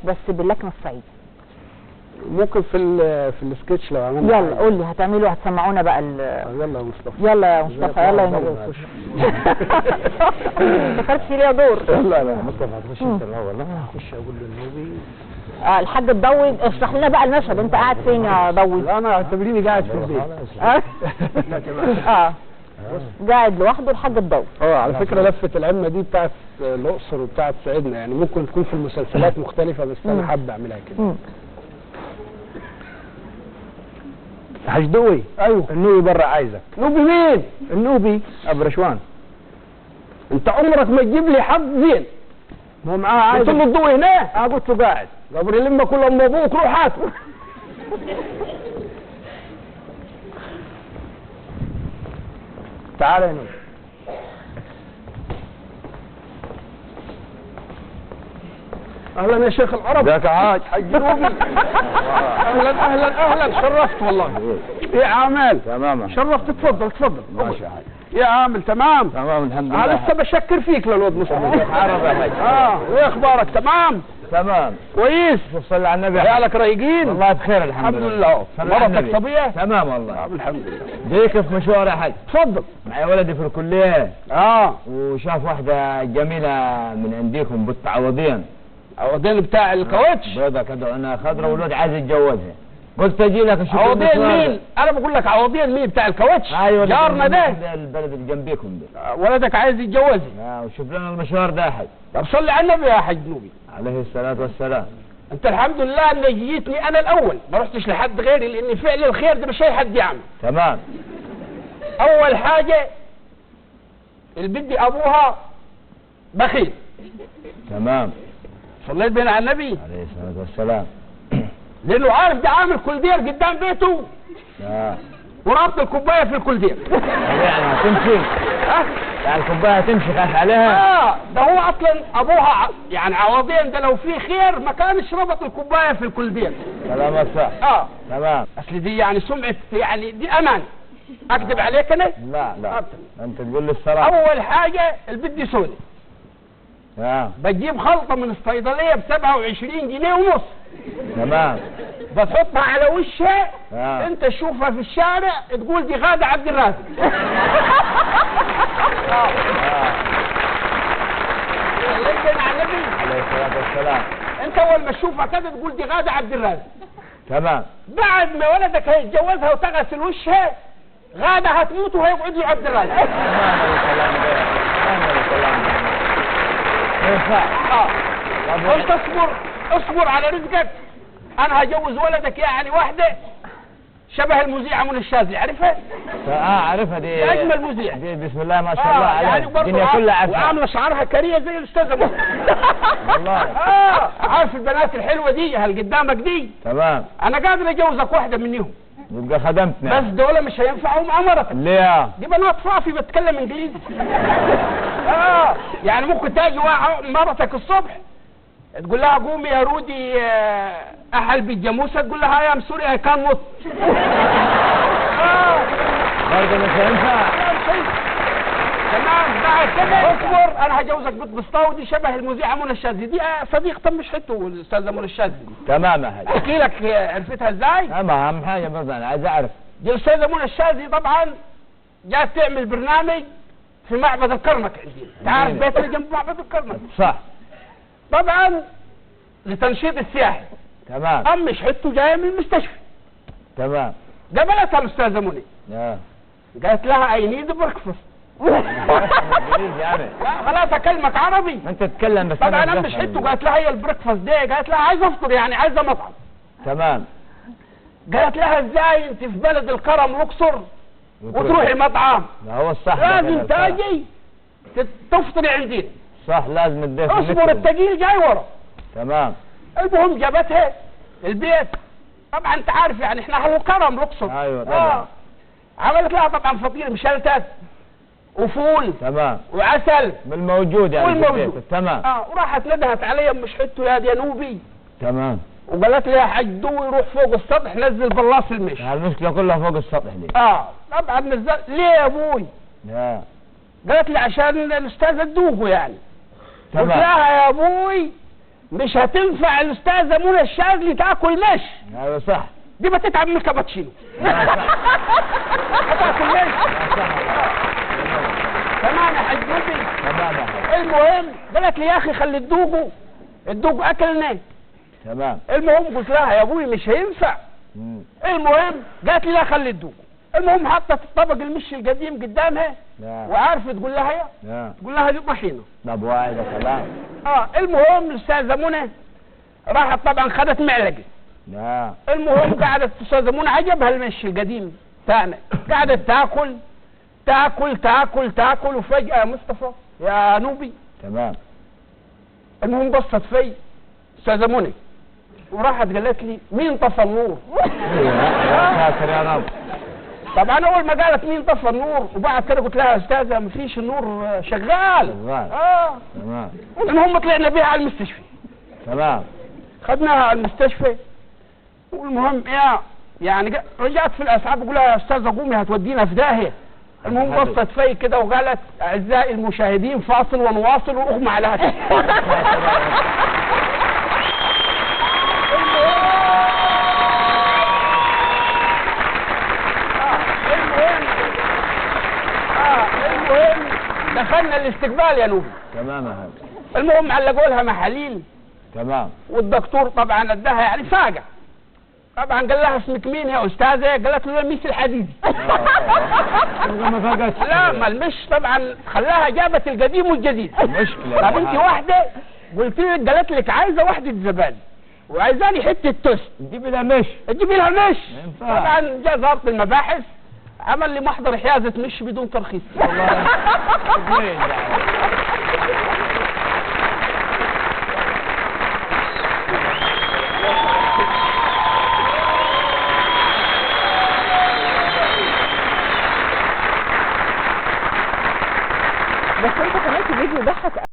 بس باللكنه الصعيدي. ممكن في السكتش لو عملنا. يلا قول لي هتعملوا، هتسمعونا بقى يلا يا مصطفى، يلا يا مصطفى، يلا يا نجوم. افتكرت في ليا دور. لا لا مصطفى هتخش انت الاول. انا هخش اقول للنوبي. الحاج الضوي اشرح لنا بقى المشهد، انت قاعد فين يا ضوي؟ لا انا اعتبريني قاعد في البيت. قاعد لوحده الحاج الضوي. على فكرة لفه العمه دي بتاعت الاقصر وبتاعت سعيدنا، يعني ممكن تكون في المسلسلات مختلفة بس انا حابة اعملها كده. حاج ضوي. ايوه. النوبي برا عايزك. نوبي مين؟ النوبي ابو رشوان. انت عمرك ما تجيب لي حد زين. ما هو معاه عايزك. قلت له الضوي هناك؟ قلت له قاعد. قبل لما كل ام ابوك روح هاته. تعال يا نوبي. اهلا يا شيخ العرب. ازيك يا حاج؟ حاج نوبي. اهلا اهلا اهلا، شرفت والله. ايه عامل؟ تمام شرفت. اتفضل اتفضل. ماشي يا حاج. يا عامل تمام؟ تمام الحمد لله. انا لسه بشكر فيك للواد مصطفى. عرب يا حاج. وايه اخبارك؟ تمام؟ تمام كويس. صلى على النبي. عيالك رايقين؟ والله بخير الحمد لله. مرتك طبيعي؟ تمام والله الحمد لله. جايك في مشوار يا حاج. اتفضل. معي ولدي في الكلية. وشاف واحدة جميلة من عنديكم بنت عوضين. عوضين بتاع الكاوتش؟ بيضة كده وانا خضرا، والولد عايز يتجوزها. قلت اجي لك اشوف عوضين مين؟ انا بقول لك عوضين مين بتاع الكاوتش؟ ايوه جارنا ده البلد اللي جنبيكم ده. ولدك عايز يتجوزها. وشوف لنا المشوار ده يا حاج. طب صلي على النبي يا حاج نوبي. عليه الصلاة والسلام. انت الحمد لله ان جيتني انا الاول، ما رحتش لحد غيري، لان فعل الخير ده مش اي حد يعمل. تمام. اول حاجة البنت ابوها بخيل. تمام. صليت بين على النبي عليه الصلاة والسلام. لانه عارف ده عامل كولدير قدام بيته. ورابط الكوباية في الكولدير. يعني هتمشي؟ يعني الكوباية هتمشي، خاف عليها. ده هو اصلا ابوها يعني عوضين ده لو في خير ما كانش ربط الكوباية في الكولدير. كلامك صح. تمام. اصل دي يعني سمعه، يعني دي امان. اكذب عليك انا؟ لا لا انت تقول لي الصراحة. اول حاجة البنت دي سودة. بتجيب خلطه من الصيدلية ب 27 جنيه ونص. تمام. بتحطها على وشها. انت تشوفها في الشارع تقول دي غادة عبد الرازق. صليت على النبي عليه الصلاة والسلام. انت اول ما تشوفها كده تقول دي غادة عبد الرازق. تمام. بعد ما ولدك هيتجوزها وتغسل وشها غادة هتموت وهيقعد له عبد الرازق. تمام الكلام ده. تمام الكلام ده. انت اصبر اصبر على رزقك. انا هجوز ولدك يعني واحدة شبه المذيعه منى الشاذلي، عارفها؟ عارفها دي. دي اجمل مذيعه دي، بسم الله ما شاء الله عليها. يعني الدنيا كلها عارفها، وعامله شعرها كريه زي الاستاذة منى. والله. عارف البنات الحلوة دي هل قدامك دي؟ تمام. انا قادر اجوزك واحدة منهم. يبقى خدمتنا. بس دول مش هينفعوا مع مرتك. ليه؟ دي بنات صافي بتتكلم انجليزي. يعني ممكن تاجي مرتك الصبح تقول لها قومي يا رودي احل بالجاموسه، تقول لها يا سوري اي كان نوت. برضه مش هينفع. تمام. بعد كده اصبر، انا هجوزك بنت بسطاوي دي شبه المذيعه منى الشاذلي، دي صديق طب مش حتة الاستاذة منى الشاذلي. تمام يا حاج. احكي لك عرفتها ازاي؟ تمام. اهم حاجة برضه انا عايز اعرف. دي الاستاذة منى الشاذلي طبعا جات تعمل برنامج في معبد الكرنك عندنا، انت عارف بيتنا جنب معبد الكرنك. صح. طبعا لتنشيط السياحي. تمام. مش حتة جاية من المستشفى. تمام. قابلتها الاستاذة منى. قالت لها I need breakfast. لا خلاص اكلمك عربي. انت تتكلم بس. طبعا انا مش حتة. قالت لها هي ال breakfast دي، قالت لها عايزه افطر يعني عايزه مطعم. تمام. قالت لها ازاي انت في بلد الكرم الاقصر وتروحي مطعم؟ هو الصح، لازم تاجي تفطري عندنا. صح، لازم الضيف. اصبر التقيل جاي ورا. تمام. المهم جابتها البيت. طبعا انت عارف يعني احنا اهل كرم الاقصر. ايوه طبعا. عملت لها طبعا فطير مشلتت وفول. تمام. وعسل بالموجود يعني. والموجود. تمام. وراحت ندهت علي مش حتة يا دي نوبي. تمام. وقالت لي يا حاج دوي روح فوق السطح نزل بلاص المش. المشكلة كلها فوق السطح دي. طبعا نزل. ليه يا ابوي؟ قالت لي عشان الاستاذة تذوقه يعني. قلت لها يا ابوي مش هتنفع الاستاذة منى الشاذلي تاكل مش. ايوه صح. دي ما تتعب من الكابتشينو. هتاكل مش. تمام يا حاج نبي. تمام يا حاج. المهم قالت لي يا اخي خلي تذوقوا تذوقوا اكلنا. تمام. المهم قلت لها يا ابوي مش هينفع. المهم قالت لي لا خلي تذوقوا. المهم حطت الطبق المش القديم قدامها. وعارفه تقول لها يا تقول لها دي طحينه. طب واحدة تمام. المهم الاستاذة منى راحت طبعا خدت معلقه. المهم قعدت الاستاذة منى عجبها المش القديم تاعنا، قعدت تاكل تاكل تاكل تاكل، وفجأة يا مصطفى يا نوبي. تمام. المهم بصت في استاذة منى وراحت قالت لي مين طفى النور؟ يا ساتر يا رب. طبعا اول ما قالت مين طفى النور وبعد كده قلت لها يا استاذه مفيش، النور شغال. شغال. تمام. المهم طلعنا بيها على المستشفى. تمام. خدناها على المستشفى، والمهم يا يعني رجعت في الاسعاف بقول لها يا استاذه قومي هتودينا في داهية. المهم بصت في كده وقالت اعزائي المشاهدين فاصل ونواصل، واغمى عليها. المهم دخلنا الاستقبال يا نوبي. تمام يا حبيبي. المهم علقوا لها محاليل. تمام. والدكتور طبعا اداها يعني فاجأ. طبعا قال لها اسمك مين يا استاذه؟ قالت له الميس الحديدي. ما فاقتش. لا ما المش طبعا خلاها جابت القديم والجديد. مشكلة. طب انت واحدة قلت لك قالت لك عايزه واحدة زبادي وعايزاني حتة توست. تجيبي لها مش. تجيبي لها مش. طبعا جاء ضابط المباحث عمل لي محضر حيازه مش بدون ترخيص. والله. بس انت كمان في فيديو ضحك